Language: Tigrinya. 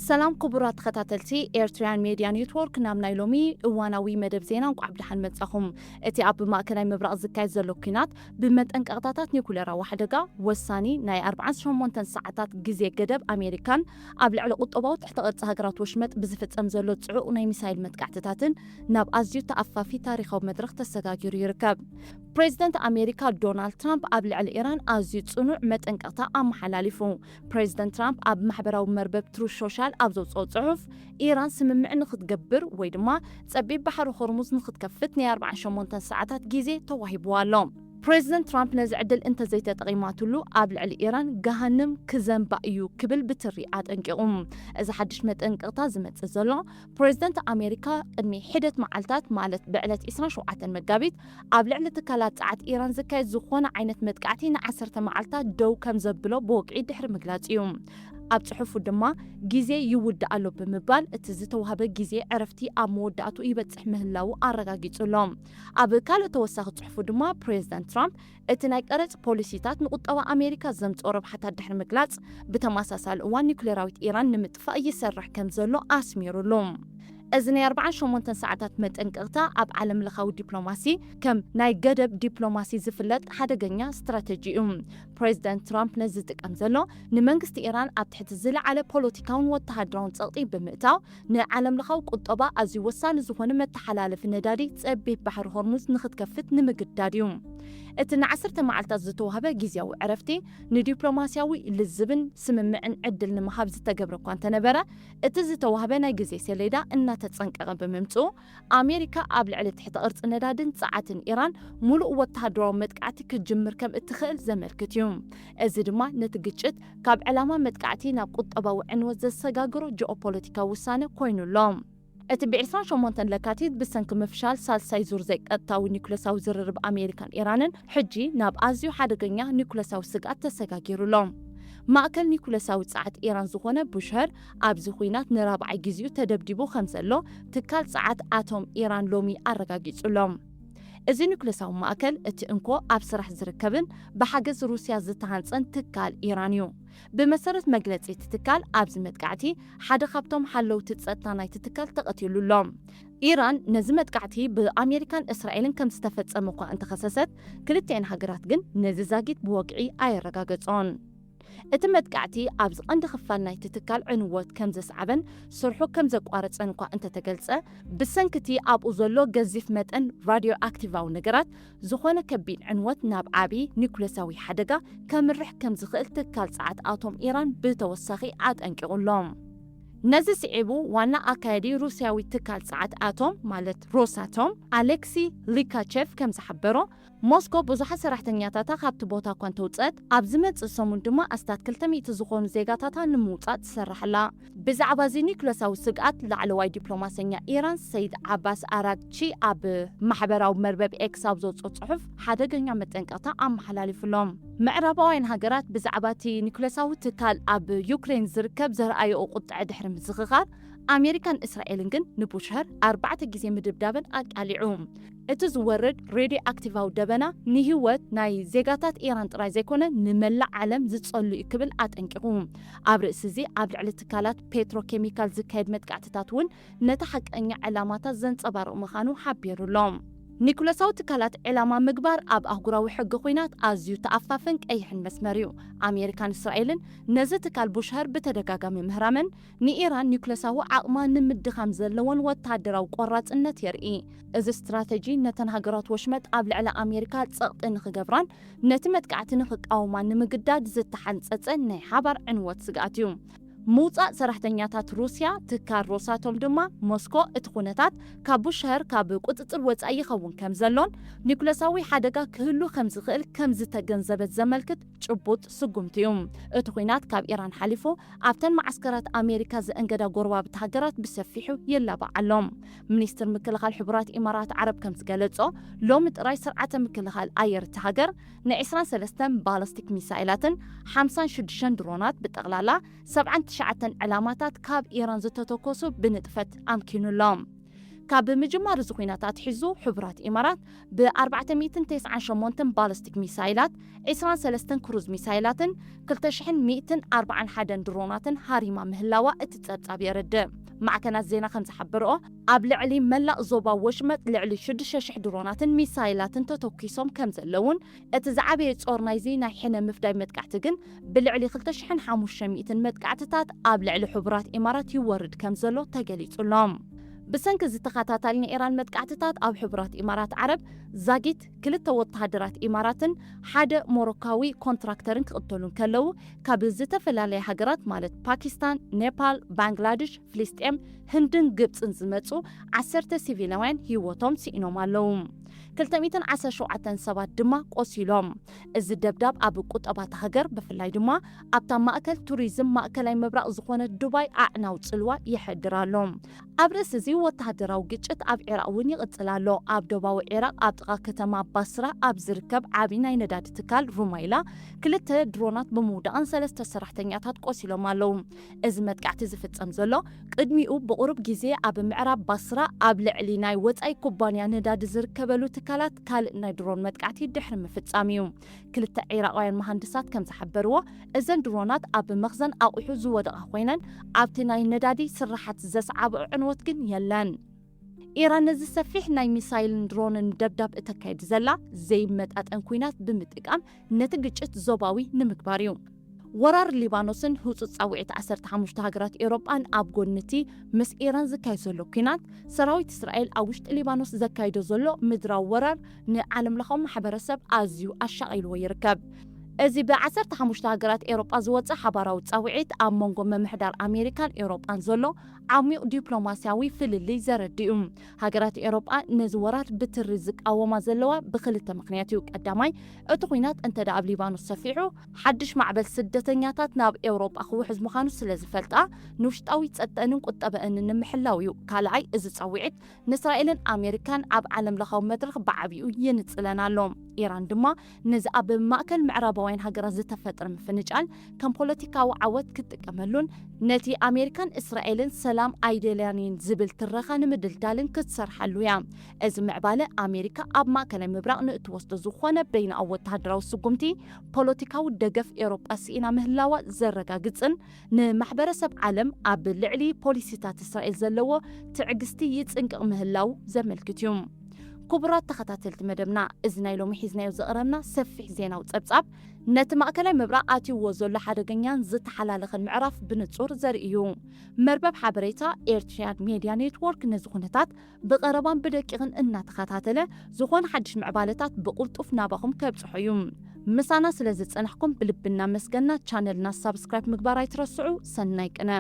ሰላም ክቡራት ተኸታተልቲ ኤርትራውያን ሜድያ ኔትወርክ፣ ናብ ናይ ሎሚ እዋናዊ መደብ ዜና እንቋዕ ብደሓን መጻኹም። እቲ ኣብ ማእከላይ ምብራቕ ዝካየድ ዘሎ ኲናት ብመጠንቀቕታታት ኒኩሌራዊ ሓደጋ ወሳኒ ናይ ኣርብዓን ሸሞንተን ሰዓታት ግዜ ገደብ ኣሜሪካን ኣብ ልዕሊ ቁጠባዊ ትሕተ ቅርጺ ሃገራት ወሽመጥ ብዝፍጸም ዘሎ ጽዑቕ ናይ ሚሳይል መጥቃዕትታትን ናብ ኣዝዩ ተኣፋፊ ታሪኻዊ መድረኽ ተሰጋጊሩ ይርከብ። ፕሬዚደንት ኣሜሪካ ዶናልድ ትራምፕ ኣብ ልዕሊ ኢራን ኣዝዩ ጽኑዕ መጠንቀቕታ ኣመሓላሊፉ። ፕሬዚደንት ትራምፕ ኣብ ማሕበራዊ መርበብ ትሩዝ ሶሻል ኣብ ዘውፅኦ ጽሑፍ፣ ኢራን ስምምዕ ንክትገብር ወይ ድማ ጸቢብ ባሕሪ ሆርሙዝ ንክትከፍት ናይ ኣርብዓን ሸሞንተን ሰዓታት ግዜ ተዋሂብዋ ኣሎ። ፕሬዚደንት ትራምፕ ነዚ ዕድል እንተዘይተጠቒማትሉ ኣብ ልዕሊ ኢራን ገሃንም ክዘንባ እዩ ክብል ብትሪ ኣጠንቂቑ። እዚ ሓድሽ መጠንቀቕታ ዝመጽእ ዘሎ ፕሬዚደንት ኣሜሪካ ቅድሚ ሒደት መዓልታት ማለት ብዕለት ዕስራን ሸውዓተን መጋቢት ኣብ ልዕሊ ትካላት ጸዓት ኢራን ዝካየድ ዝኾነ ዓይነት መጥቃዕቲ ንዓሰርተ መዓልታት ደው ከም ዘብሎ ብወግዒ ድሕሪ ምግላጽ እዩ። ኣብ ጽሑፉ ድማ ግዜ ይውዳእ ኣሎ ብምባል እቲ ዝተዋህበ ግዜ ዕረፍቲ ኣብ መወዳእቱ ይበጽሕ ምህላዉ ኣረጋጊጹ ኣሎ። ኣብ ካልእ ተወሳኺ ጽሑፉ ድማ ፕሬዚደንት ትራምፕ እቲ ናይ ቀረጽ ፖሊሲታት ንቁጠባ ኣሜሪካ ዘምጽኦ ረብሓታት ድሕሪ ምግላጽ፣ ብተመሳሳሊ እዋን ኒኩሌራዊት ኢራን ንምጥፋእ ይሰርሕ ከም ዘሎ ኣስሚሩሉ። እዚ ናይ ኣርብዓን ሸሞንተን ሰዓታት መጠንቀቕታ ኣብ ዓለም ለኻዊ ዲፕሎማሲ ከም ናይ ገደብ ዲፕሎማሲ ዝፍለጥ ሓደገኛ ስትራተጂ እዩ። ፕሬዚደንት ትራምፕ ነዚ ዝጥቀም ዘሎ ንመንግስቲ ኢራን ኣብ ትሕቲ ዝለዓለ ፖለቲካውን ወተሃደራውን ጸቕጢ ብምእታው ንዓለም ለኻዊ ቁጠባ ኣዝዩ ወሳኒ ዝኾነ መተሓላለፊ ነዳዲ ጸቢብ ባሕሪ ሆርሙዝ ንክትከፍት ንምግዳድ እዩ። እቲ ንዓሰርተ መዓልታት ዝተዋህበ ግዝያዊ ዕረፍቲ ንዲፕሎማስያዊ ልዝብን ስምምዕን ዕድል ንምሃብ ዝተገብረ እኳ እንተነበረ፣ እቲ ዝተዋህበ ናይ ግዜ ሰሌዳ እናተጸንቀቐ ብምምጽኡ፣ ኣሜሪካ ኣብ ልዕሊ ትሕተ ቅርጺ ነዳድን ጸዓትን ኢራን ሙሉእ ወተሃደራዊ መጥቃዕቲ ክትጅምር ከም እትኽእል ዘመልክት እዩ። እዚ ድማ ነቲ ግጭት ካብ ዕላማ መጥቃዕቲ ናብ ቁጠባዊ ዕንወት ዘሰጋግሮ ጂኦፖለቲካዊ ውሳነ ኮይኑ ኣሎ። እቲ ብ ዕስራን ሸሞንተን ለካቲት ብሰንኪ ምፍሻል ሳልሳይ ዙር ዘይቀጥታዊ ኒኩለሳዊ ዝርርብ ኣሜሪካን ኢራንን፣ ሕጂ ናብ ኣዝዩ ሓደገኛ ኒኩለሳዊ ስግኣት ተሰጋጊሩ ኣሎ። ማእከል ኒኩለሳዊ ጸዓት ኢራን ዝኾነ ቡሽሀር ኣብዚ ኲናት ንራብዓይ ግዜኡ ተደብዲቡ ከም ዘሎ ትካል ጸዓት ኣቶም ኢራን ሎሚ ኣረጋጊጹ ኣሎ። እዚ ኒኩለሳዊ ማእከል እቲ እንኮ ኣብ ስራሕ ዝርከብን ብሓገዝ ሩስያ ዝተሃንጸን ትካል ኢራን እዩ። ብመሰረት መግለጺ እቲ ትካል፣ ኣብዚ መጥቃዕቲ ሓደ ካብቶም ሓለውቲ ጸጥታ ናይቲ ትካል ተቐቲሉ ኣሎ። ኢራን ነዚ መጥቃዕቲ ብኣሜሪካን እስራኤልን ከም ዝተፈጸመ እኳ እንተኸሰሰት፣ ክልቲኤን ሃገራት ግን ነዚ ዛጊት ብወግዒ ኣየረጋገጾን። እቲ መጥቃዕቲ ኣብዚ ቀንዲ ክፋል ናይቲ ትካል ዕንወት ከም ዘስዓበን ስርሑ ከም ዘቋረጸን እኳ እንተተገልጸ፣ ብሰንኪ እቲ ኣብኡ ዘሎ ገዚፍ መጠን ራድዮ ኣክቲቫዊ ነገራት፣ ዝኾነ ከቢድ ዕንወት ናብ ዓቢ ኒኩለሳዊ ሓደጋ ከምርሕ ከም ዝኽእል ትካል ጸዓት ኣቶም ኢራን ብተወሳኺ ኣጠንቂቑ ኣሎ። ነዚ ስዒቡ ዋና ኣካያዲ ሩስያዊ ትካል ጸዓት ኣቶም ማለት ሮሳቶም ኣሌክሲ ሊካቸቭ ከም ዝሓበሮ፣ ሞስኮ ብዙሓት ሰራሕተኛታታ ካብቲ ቦታ እኳ እንተውፅአት፣ ኣብ ዝመፅእ ሰሙን ድማ ኣስታት ክልተ ሚእቲ ዝኾኑ ዜጋታታ ንምውፃእ ትሰርሕ ኣላ። ብዛዕባ እዚ ኒኩለሳዊ ስግኣት ላዕለዋይ ዲፕሎማሰኛ ኢራን ሰይድ ዓባስ ኣራግቺ ኣብ ማሕበራዊ መርበብ ኤክስ ኣብ ዘውፅኦ ፅሑፍ ሓደገኛ መጠንቀቕታ ኣመሓላሊፉሎም። ምዕራባውያን ሃገራት ብዛዕባ እቲ ኒኩለሳዊ ትካል ኣብ ዩክሬን ዝርከብ ዘርኣየኦ ቁጥዐ ድሕሪ ምዝኽኻር፣ ኣሜሪካን እስራኤልን ግን ንቡሽሀር ኣርባዕተ ግዜ ምድብዳበን ኣቃሊዑ። እቲ ዝወርድ ሬድዮ ኣክቲቫዊ ደበና ንህይወት ናይ ዜጋታት ኢራን ጥራይ ዘይኮነ ንመላእ ዓለም ዝጸሉ እዩ ክብል ኣጠንቂቑ። ኣብ ርእሲ እዚ ኣብ ልዕሊ ትካላት ፔትሮኬሚካል ዝካየድ መጥቃዕትታት እውን ነቲ ሓቀኛ ዕላማታት ዘንጸባርቕ ምዃኑ ሓቢሩ ኣሎ። ኒኩለሳዊ ትካላት ዕላማ ምግባር ኣብ ኣህጉራዊ ሕጊ ኲናት ኣዝዩ ተኣፋፍን ቀይሕን መስመር እዩ። ኣሜሪካን እስራኤልን ነዚ ትካል ቡሽሀር ብተደጋጋሚ ምህራመን ንኢራን ኒኩለሳዊ ዓቕማ ንምድኻም ዘለወን ወተሃደራዊ ቆራጽነት የርኢ። እዚ ስትራተጂ ነተን ሃገራት ወሽመጥ ኣብ ልዕሊ ኣሜሪካ ጸቕጢ ንኽገብራን ነቲ መጥቃዕቲ ንኽቃወማን ንምግዳድ ዝተሓንጸጸ ናይ ሓባር ዕንወት ስግኣት እዩ። ምውጻእ ሰራሕተኛታት ሩስያ፣ ትካል ሮሳቶም ድማ ሞስኮ እቲ ኩነታት ካብ ቡሽሀር ካብ ቁጽጽር ወጻኢ ይኸውን ከም ዘሎን ኒኩለሳዊ ሓደጋ ክህሉ ከም ዝኽእል ከም ዝተገንዘበት ዘመልክት ጭቡጥ ስጉምቲ እዩ። እቲ ኲናት ካብ ኢራን ሓሊፉ ኣብተን መዓስከራት ኣሜሪካ ዘእንገዳ ጎረባብቲ ሃገራት ብሰፊሑ ይላባዕ ኣሎ። ሚኒስትር ምክልኻል ሕቡራት ኢማራት ዓረብ ከም ዝገለጾ፣ ሎሚ ጥራይ ስርዓተ ምክልኻል ኣየር እታ ሃገር ን ዕስራን ሰለስተን ባለስቲክ ሚሳይላትን ሓምሳን ሽዱሽተን ድሮናት ብጠቕላላ ሰብዓን ትሽዓተን ዕላማታት ካብ ኢራን ዝተተኮሱ ብንጥፈት ኣምኪኑ ኣሎ። ካብ ምጅማር እዚ ኲናት ኣትሒዙ፣ ሕቡራት ኢማራት ብ ኣርባዕተ ሚእትን ተስዓን ሸሞንተን ባለስቲክ ሚሳይላት፣ ዕስራን ሰለስተን ክሩዝ ሚሳይላትን ክልተ ሽሕን ሚእትን ኣርባዓን ሓደን ድሮናትን ሃሪማ ምህላዋ እቲ ጸብጻብ የረድእ። ማዕከናት ዜና ከም ዝሓበርኦ፣ ኣብ ልዕሊ መላእ ዞባ ወሽመጥ ልዕሊ ሽዱሽተ ሽሕ ድሮናትን ሚሳይላትን ተተኲሶም ከም ዘለውን፣ እቲ ዝዓበየ ጾር ናይዚ ናይ ሕነ ምፍዳይ መጥቃዕቲ ግን ብልዕሊ ክልተ ሽሕን ሓሙሽተ ሚእትን መጥቃዕትታት ኣብ ልዕሊ ሕቡራት ኢማራት ይወርድ ከም ዘሎ ተገሊጹ ኣሎ። ብሰንኪ እዚ ተኸታታሊ ናይ ኢራን መጥቃዕትታት ኣብ ሕቡራት ኢማራት ዓረብ ዛጊት ክልተ ወተሃደራት ኢማራትን ሓደ ሞሮካዊ ኮንትራክተርን ክቕተሉ እንከለዉ፣ ካብ ዝተፈላለያ ሃገራት ማለት ፓኪስታን፣ ኔፓል፣ ባንግላድሽ፣ ፍልስጤም፣ ህንድን ግብጽን ዝመጹ ዓሰርተ ሲቪላውያን ህይወቶም ስኢኖም ኣለዉ። ክልተ ሚእትን ዓሰርተ ሸውዓተን ሰባት ድማ ቆሲሎም። እዚ ደብዳብ ኣብ ቁጠባታ ሃገር፣ ብፍላይ ድማ ኣብታ ማእከል ቱሪዝም ማእከላይ ምብራቕ ዝኾነት ዱባይ ኣዕናዊ ጽልዋ የሕድር ኣሎ። ኣብ ርእሲ እዚ፣ ወተሃደራዊ ግጭት ኣብ ዒራቕ እውን ይቕጽል ኣሎ። ኣብ ደቡባዊ ዒራቕ፣ ኣብ ጥቓ ከተማ ባስራ ኣብ ዝርከብ ዓቢ ናይ ነዳዲ ትካል ሩማይላ፣ ክልተ ድሮናት ብምውዳቕን ሰለስተ ሰራሕተኛታት ቆሲሎም ኣለዉ። እዚ መጥቃዕቲ ዝፍጸም ዘሎ፣ ቅድሚኡ ብቑሩብ ግዜ ኣብ ምዕራብ ባስራ ኣብ ልዕሊ ናይ ወጻኢ ኩባንያ ነዳዲ ዝርከበሉ ትካላት ካልእ ናይ ድሮን መጥቃዕቲ ድሕሪ ምፍጻም እዩ። ክልተ ዒራቓውያን መሃንድሳት ከም ዝሓበርዎ፣ እዘን ድሮናት ኣብ መኽዘን ኣቑሑ ዝወደቓ ኮይነን፣ ኣብቲ ናይ ነዳዲ ስርሓት ዘስዓብኦ ዕንወት ግን የለን። ኢራን ነዚ ሰፊሕ ናይ ሚሳይልን ድሮንን ደብዳብ እተካይድ ዘላ፣ ዘይመጣጠን ኲናት ብምጥቃም ነቲ ግጭት ዞባዊ ንምግባር እዩ። ወራር ሊባኖስን ህጹጽ ጻውዒት ዓሰርተ ሓሙሽተ ሃገራት ኤውሮጳን ኣብ ጎኒ እቲ ምስ ኢራን ዝካየድ ዘሎ ኲናት፣ ሰራዊት እስራኤል ኣብ ውሽጢ ሊባኖስ ዘካይዶ ዘሎ ምድራዊ ወራር ንዓለምለኻዊ ማሕበረሰብ ኣዝዩ ኣሻቒልዎ ይርከብ። እዚ ብ ዓሰርተ ሓሙሽተ ሃገራት ኤውሮጳ ዝወጸ ሓባራዊ ጻውዒት፣ ኣብ መንጎ ምምሕዳር ኣሜሪካን ኤውሮጳን ዘሎ ዓሚቕ ዲፕሎማስያዊ ፍልልይ ዘረድእ እዩ። ሃገራት ኤውሮጳ ነዚ ወራር ብትሪ ዝቃወማ ዘለዋ ብኽልተ ምኽንያት እዩ። ቀዳማይ፣ እቲ ኲናት እንተ ደኣ ኣብ ሊባኖስ ሰፊሑ፣ ሓድሽ ማዕበል ስደተኛታት ናብ ኤውሮጳ ክውሕዝ ምዃኑ ስለ ዝፈልጣ፣ ንውሽጣዊ ጸጥተንን ቁጠበኣንን ንምሕላው እዩ። ካልኣይ፣ እዚ ጻውዒት ንእስራኤልን ኣሜሪካን ኣብ ዓለምለኻዊ መድረኽ ብዓቢኡ የንጽለን ኣሎ። ኢራን ድማ ነዚ ኣብ ማእከል ምዕራባውያን ሃገራት ዝተፈጥረ ምፍንጫል ከም ፖለቲካዊ ዓወት ክትጥቀመሉን፣ ነቲ ኣሜሪካን እስራኤልን ሰላም ኣይደልያን እየን ዝብል ትረኻ ንምድልዳልን ክትሰርሓሉ እያ። እዚ ምዕባለ፣ ኣሜሪካ ኣብ ማእከላይ ምብራቕ ንእትወስዶ ዝኾነ በይናዊ ወተሃደራዊ ስጉምቲ፣ ፖለቲካዊ ደገፍ ኤውሮጳ ስኢና ምህላዋ ዘረጋግጽን፣ ንማሕበረሰብ ዓለም ኣብ ልዕሊ ፖሊሲታት እስራኤል ዘለዎ ትዕግስቲ ይጽንቅቕ ምህላው ዘመልክት እዩ። ክቡራት ተኸታተልቲ መደብና፣ እዚ ናይ ሎሚ ሒዝናዮ ዝቐረብና ሰፊሕ ዜናዊ ጸብጻብ፣ ነቲ ማእከላይ ምብራቕ ኣትይዎ ዘሎ ሓደገኛን ዝተሓላለኸን ምዕራፍ ብንጹር ዘርኢ እዩ። መርበብ ሓበሬታ ኤርትሪያን ሜድያ ኔትወርክ ነዚ ኩነታት ብቐረባን ብደቂቕን እናተኸታተለ፣ ዝኾነ ሓድሽ ምዕባለታት ብቕልጡፍ ናባኹም ከብጽሖ እዩ። ምሳና ስለ ዝጸናሕኩም ብልቢ እናመስገና፣ ቻነልና ሳብስክራይብ ምግባር ኣይትረስዑ። ሰናይ ቅነ።